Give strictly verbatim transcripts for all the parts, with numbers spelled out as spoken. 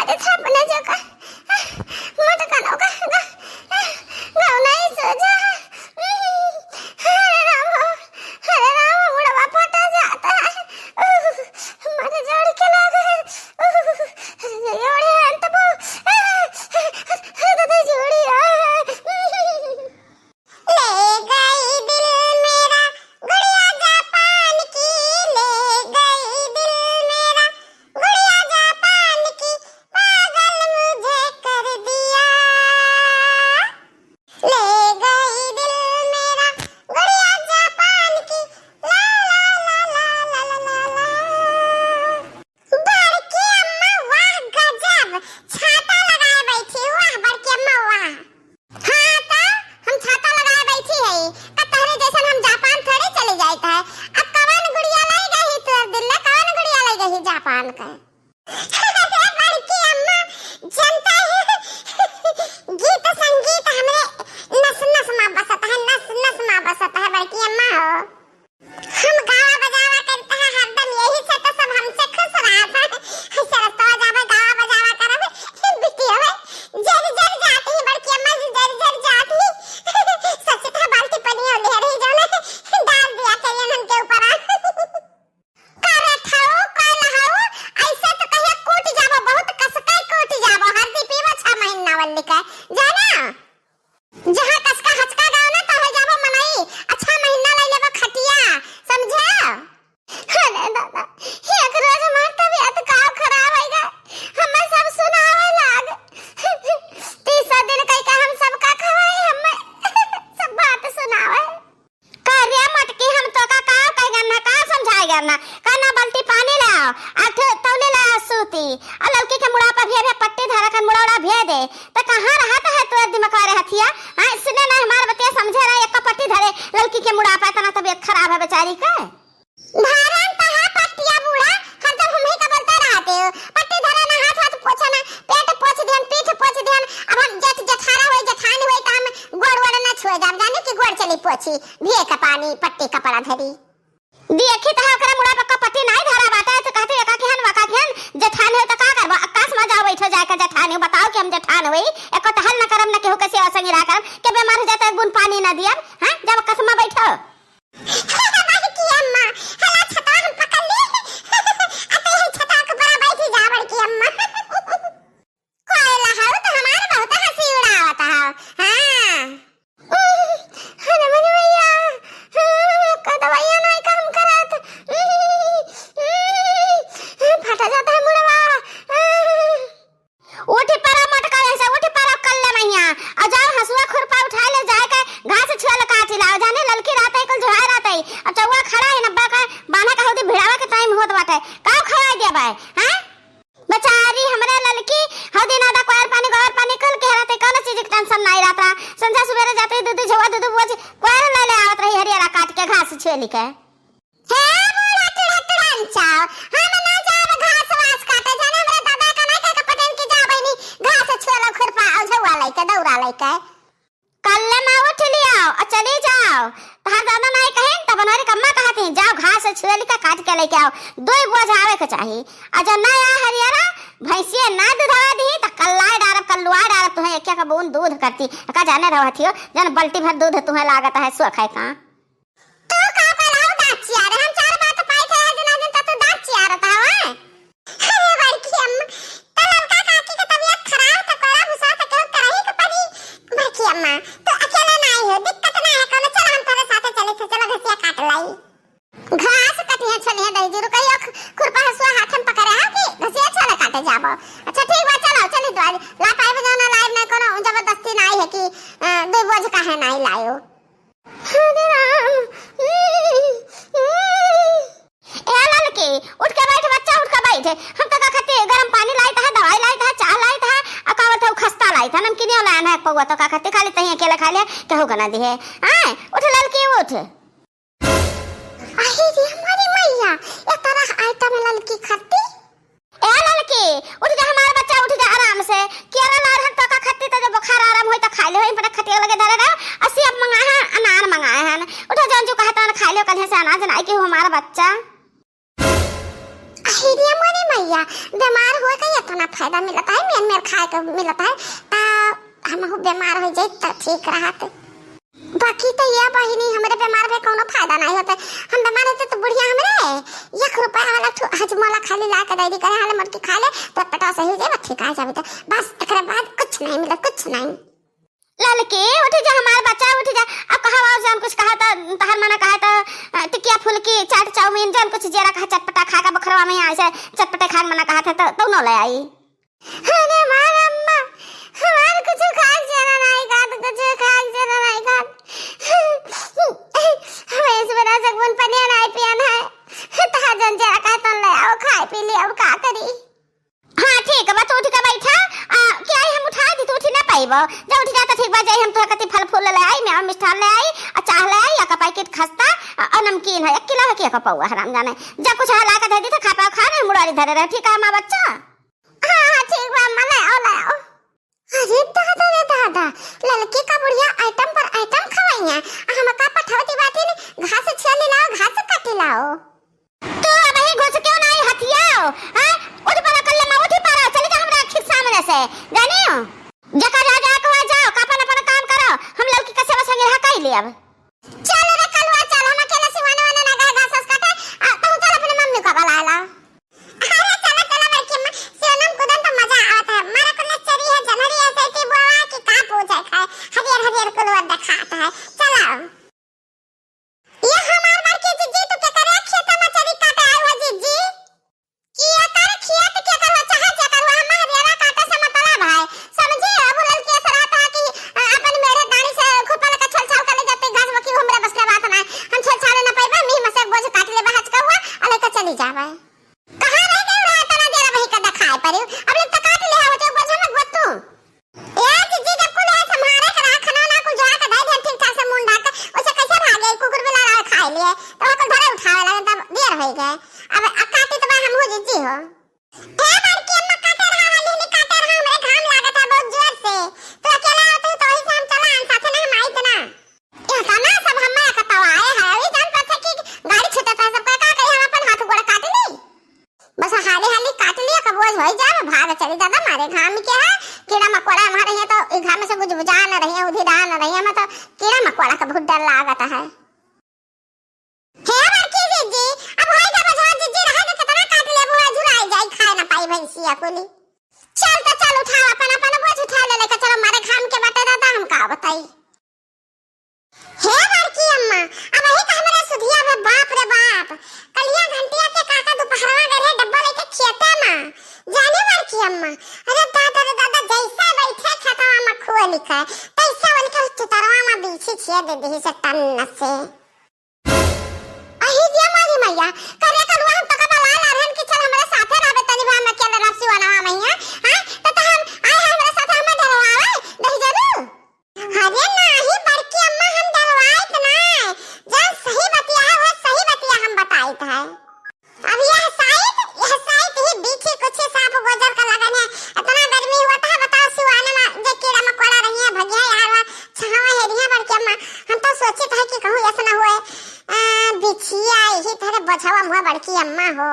अरे थापने जो का, मत कनो का, का, का नहीं सोचा। हरे राम, हरे राम, मुड़वा फटा जाता है। हमारे जोड़ के लगे। जोड़े अंत वो, दादा जोड़े। ले गई दिल मेरा गुड़िया जापान की, ले गई दिल मेरा गुड़िया जापान की, पागल मुझे कर दिया। ले गई दिल मेरा गुड़िया जापान की, ला ला ला ला ला ला ला ला। बड़की अम्मा, वाह गजब, छाता लगाए बैठी, वाह बड़की अम्मा, वाह। हाँ तो हम छाता लगाए बैठी है, का तहरे जैसन हम जापान थोड़े चली जाइत है। अब कवन गुड़िया लाई गई तोर दिल में, कवन गुड़िया लाई गई जापान का? अरे बड़की अम्मा, जनता है, गीत संगीत हमरे नस नस मा बसत है, नस नस मा बसत है बड़की अम्मा हो। हम गावा बजावा करत है हरदम, यही से तो सब हमसे खुश रहत है। सरसवा जावे गावा बजावा करब, बिटिया है, जर जर जाती है बड़की अम्मा जी, जर जर जाती। सच था, बाल्टी पनिया ले रही जो ना, डाल दिया करियन हमके ऊपर आ। करत हऊ, कल हऊ, ऐसे तो कहिया कूट जाबो, बहुत कसके कूट जाबो, हरदी पीबो छह महीना वाली का, जाना? जहाँ कसका हचका गाओ ना, तो हो जाबो मनई। अच्छा महीना ले लेबो खटिया, समझे? अरे दादा, एक रोज हमार तबीयत का खराब होइगा, हमें सब सुनावे लाग। तीसरा दिन कह के हम सबका खवाई, हमें सब बात सुनावे। का रे मटकी, हम तो का, का कह गन ना, का समझाए गन ना? का ना बाल्टी पानी ले आओ, आ ठे तौली ले आओ सूती, आ ललकी के मुड़ा पर भी अभी पट्टी धरा कर मुड़ा उड़ा भी दे। तो कहाँ रहत है तोर दिमाग रे हथिया? हाँ, इसने ना हमार बतिया समझे रहे, एक पट्टी धरे ललकी के मुड़ा पर, इतना तबीयत खराब है बेचारी के। धरन तो है पट्टिया बूढ़ा, हरदम हमही का बोलते रहते हो, पट्टी धरा ना, हाथ हाथ पोछा ना, पेट पोछ दिहन, पीठ पोछ दिहन। अब हम जेठ जेठारा होई, जेठान होई, तो हम गोड़ वोड़ ना छुए जाब, जाने कि गोड़ चली पोछी, भिए का पानी, पट्टी कपड़ा धरी। देखी तो ओकरे मुड़ा पे का पट्टी नाई धरा बाटे, तो कहती एका किहन, वका किहन, जेठान होई तो का करबो, आकाश में जाओ बैठो जाके जेठान हो, बताओ कि हम जेठान होई, एको टहल न करब, न केहू के सेवा संगी रहा करब, के बीमार हो जाता एक बूंद पानी ना दियब, हाँ, जब आकाश में बैठो। बड़की अम्मा, हला छतवा हम पकड़ ली। आ तू यही छतवा के ऊपर बैठी जा, बड़की अम्मा। कोयला हऊ तो हमार बहुत हंसी उड़ावत हऊ। हाँ। अरे मोरी मैया, हाँ, का दवाइया नाई काम करत। फटा जाता है मुड़वा। उठी परा मोटका जैसे, उठी परा कल्ले मैया, और जाओ हंसुआ खुरपा उठाए ले जाए के घास छुआ ले काटी लाओ। जाने ललकी रहत है, कुल जोहार रहत है, और चौवा खड़ा है नब्बा का बांधा का हौदी भिड़ावा के टाइम होत बाटे, का खवाए दिया बाय, हैं? बेचारी हमरे ललकी हौदी ना दा कोयर पानी, गोबर पानी कुल के रहत है, कौनो चीज के टेंशन नहीं रहता। संझा सुबेरे जाते ही दू दू झोवा, दू दू बोझ कोयर ले ले आवत रही हरियरा काट के घास छुए लिखे। हे बूढ़ा टुढ़ा टुढ़न चाव, हम ना जाब घास वास काटे, जाने हमरे दादा का ना कह के पटेन के जा बहिनी, घास छुए लो खुरपा और झौआ लइके, दौरा लइके। कल्ले मा उठ लियाओ और चली जाओ। तहार दादा नाई कहेन, तब हमारी कम्मा कहत हैं, "जाओ घास छुए लिका काट के लेके आओ।" दो ही बोझ आवे के चाही। और जब ना आया हरियरा, भैंसिया ना दूधवा दी, तो कल्लाए डारब, कल्लुआ डारब, तुम्हें एक एक बूंद दूध करती। का जाने रहत हियो, जन बल्टी भर दूध तुम्हें लागत है, सुख है का? तू का कहलाऊ दाँत चियारे? हम चार बात पाई थे, आज ना दिन तो तू दाँत चियारत हवा। अरे बड़की अम्मा, तो ललका काकी के तबीयत खराब, तो कोड़ा भूसा तो केहू करही के पड़ी। बड़की अम्मा, तू अकेले ना आई हो, दिक्कत ना है कोनो, चलो हम तोरे साथे चले थे, चलो घसिया काट लाई। घास कटिया छोलिया दही जरूर कहियो, खु-, खुरपा हसुआ हाथ में पकड़े हो कि घसिया छोले काटे जाबो। अच्छा ठीक बा, चलो चली द्वारी, ला पाई बजाना लाइव ना कोनो जबरदस्ती ना आई है कि, अ, दो बोझ काहे ना आई लायो। हरे राम। ए ललकी, उठ के बैठ बच्चा, उठ के बैठ। हम तो का खातिर गरम पानी लाइत है, दवाई लाइत है, चाह लाइत है, आ का बोलत है, खस्ता लाइत है, नमकीनिया लाइन है, पौवा तो का खातिर खाली तही अकेले खा ले, केहू के ना दिहे। आय, उठ ललकी, उठ। अरे रे हमारी मैया, ये तरह आइटम ललकी खाती। ए ललकी, उठ जा हमार बच्चा, उठ जा आराम से। केरा ला रहन तो का खत्ती तो जो बुखार आराम होई तो खा ले होई, अपने खटिया लगे धरे रहो। असी अब मंगाए हैं, अनार मंगाए हैं। उठो जौन जो कहता ना खा ले, कल से अनाज ना कि हमारा बच्चा। अरे रे मोरी मैया, बीमार हो गई है ना फायदा मिलत है, मेर मेर खाए के मिलत है, त हमहू बीमार होइ जाई त ठीक रहत। बाकी त ये बहिनी, हमरे बीमार भे कौनो फायदा नहीं होते। हम बीमार होते त बुढ़िया हमरे एक रुपया वाला ठु-, हजमोला खाली ला के दे दी, कहे, "हाले मोटकी खा ले, तो पेटवा सही हो जाए, ठीक आ जाबे।" तो बस, एकरे बाद कुछ नहीं मिला, कुछ नहीं। ललकी, उठ जा हमार बच्चा, उठ जा। अब कहा और जौन कुछ कहा त, तहर मना कहा त, अ, टिकिया फुलकी, चाट चाउमीन, जौन कुछ जेरा कहा चटपटा खा के बखरवा में आए से चटपटे खाए के मना कहा था, तो, तो न ले आई। अरे मार अम्मा, हमार कुछ खाए के चेहरा नहीं खात, कुछ खाए के चेहरा नहीं खात। हम इस बेरा से कौन पनिया नहीं पियन है। तहा जन जेरा कहा तन ले आओ, खाए पी ले, अब का करी? हाँ, ठीक बा, तू उठ के बैठा। आ, कि आई हम उठा दी, तू उठी ना पाइबो। जा उठ जा, तो ठीक बा, जाई हम तोहरा कति फल फूल ले आई, मेवा मिष्ठान ले आई, आ चाह ले आई, एक पैकेट खस्ता, आ, आ नमकीन है, एक किलो है कि एक पौवा, हराम जाने। जा कुछ हला के दे दी, तो खा पाओ, खा नहीं, मुरारी धरे रहे, ठीक है, हमार बच्चा? हाँ, हाँ, ठीक बा, अम्मा, ले आओ, ले आओ। अरे दादा रे दादा, ललकी का बुढ़िया आइटम पर आइटम खवाइया, आ हमका पठौती बाटी ने, घास छील लाओ, घास काटी लाओ। तू अबही घुस क्यों नहीं हथियाओ? हैं? उठ पड़ा, कल मैं उठी पड़ा, चली जा हमरा आँखी के सामने से, जानियो? जका जा, जा, को आ जाओ, का अपन, अपन काम करो, हम लड़की के सेवा संगे रहा काई ले अब। चल रे कलुआ, चल, हम अकेले सिवाने वाने ना गए घास वास काटे, आ, तू चल अपने मम्मी को बुला ला। अरे चला, चला बड़की अम्मा, सिवनम कूदन तो मजा आवत है, मारा कुल चरी है, जनहरी है, सैती बुआ की का पूछे खाए, हरियर हरियर कुलवा दिखात है, चला। ये हमार बड़की जिज्जी, तू केकरे खेत में चरी काटे आए हो जिज्जी? कि एकर खेत केकर हो, चाहे जेकर हो, हमें हरियरा काटे से मतलब है। समझी? अब ललकी ऐसा रहता है कि, अ, अपन मेरे दानी से खुरपा लेकर छल छाल कर ले जाते, घास बकी हमरे बस के बात ना है। हम छल छाले ना पाइबे, मीह में से एक बोझ काट लेबे, हचका हुआ, और लेकर चली जावे। कहाँ रह गई रहा इतना देर वही का दिखाई पड़ी? अब लोग तो काट ले होते, एक बोझ में गोतू। ए जिज्जी, जब कुल है संभारे के रहा, खाना ना कुल जोड़ा के धई देन ठीक ठाक से मुंह ढाक के, ओसे कैसे भागे? कुकुर बिलार आवे खाए लिए, तो ओकर घरे उठावे लगे, तब देर होई गए। अब, अब काटी तो बा हमहू जिज्जी हो। ए बड़की अम्मा, काटे रहा, हाली हाली काटे रहा, हमरे घाम लागत है बहुत जोर से। तू अकेले आवत है तो वही से हम चला, साथे ना हम आइत ना। इतना सब हम्मे अकतवाए है, अभी जान पड़ता कि गाड़ी छूटत है, सबका का कही, हम अपन हाथ गोड़ काट ली। बस हाली हाली काट लिया, कब बोझ होई जाए, भाग चली दादा, मारे घाम के है, कीड़ा मकोड़ा हमारे यहाँ तो ई घाम से गुजबुजा न रही है, उधिरा न रही है, हमें तो कीड़ा मकोड़ा का बहुत डर लागत है। हे बड़की जिज्जी, अब होई गए बोझवा जिज्जी, रहे के कितना काट लेबू, झुराई जाई, खाए ना पाई भैंसिया कुली। चल तो चल, उठाओ अपन, अपन बोझ उठा ले लेके चलो, मारे घाम के बटे दादा, हम का बताई। हे बड़की अम्मा, अब वही तो हमारे सुधिया बा, बाप रे बाप, कलिया घंटिया के काका दोपहरवा गए रहे डब्बा लेके खेते में, जाने बड़की अम्मा, अरे दादा रे दादा, जैसे बैठे खेतवा में खोल के, तैसे उनके चुतरवा में बीछी छेद दे दी से टन्न से। अही जे मोरी मैया, करे कलुआ हम तो कबा ला ला रहन कि चल हमरे साथे रहबे तनी भा हम अकेले रह सिवानवा मैया, हाँ? तो, तो हम आए हैं हमरे साथे, हमें डरवावे, दही जरूर। अरे नाही बड़की अम्मा, हम डरवाइत ना, जौन सही बतिया है, वो सही बतिया हम बताइत है। अब यह साइत, यह साइत ही बीछी कुछ सांप गोजर का लगन है, इतना गर्मी हुआ था, बताओ सिवाने में जे कीड़ा मकोड़ा रही है, भगिया यार, वहाँ छावा है रही है बड़की अम्मा, हम तो सोचित है कि कहूँ ऐसा ना हुए। आ, बिछिया यही तरह बोझवा मुँह बड़की अम्मा हो।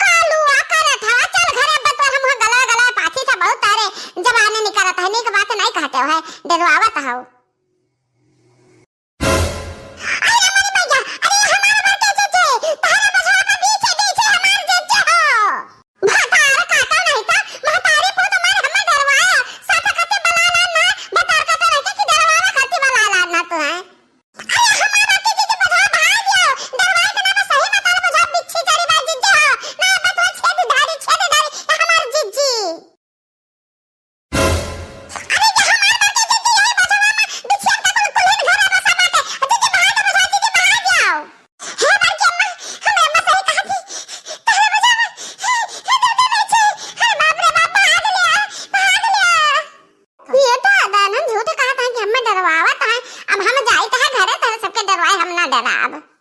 कालू आ करत हवा, चल घरे अब तो हम गला गला पाथी था बहुत तारे जबाने निकलत है, नीक बात नहीं कहते हो है, डरवावत हो। अरे मोरी मैया, अरे हमार बड़के जीजे, तहरा बोझवा पे बीछे बीछे हमार जीजे हो। भतार काटा नहीं था, महतारी पूत मार हमें डरवाया, साथ खाते बलाला ना, भतार काटा नहीं था कि डरवावा खाती बलाला ना तू है। अरे हमार बड़के जीजे बोझवा भाग गयो, डरवाए के ना तो सही बता बोझवा बिच्छी चढ़ी बा जीजे हो, ना बतवा छेद धारी, छेद धारी, हमार जीजी। अरे ये हमार बड़के जीजी, यही बजवा में बिछिया का कुल कुल्हिन घर बसा बाटे। जीजी बाहर के बजवा, जीजी बाहर के आओ। हे बड़की अम्मा, हमरे अम्मा सही कहा थी। तहरे बजवा में, हे, हे दे दे बेचे। अरे बाप रे बाप, भाग लिया, भाग लिया। ये तो अदानन झूठ कहा था कि हमें डरवावत है। अब हम जाइत है घरे, तहरे सबके डरवाए, हम ना डराब।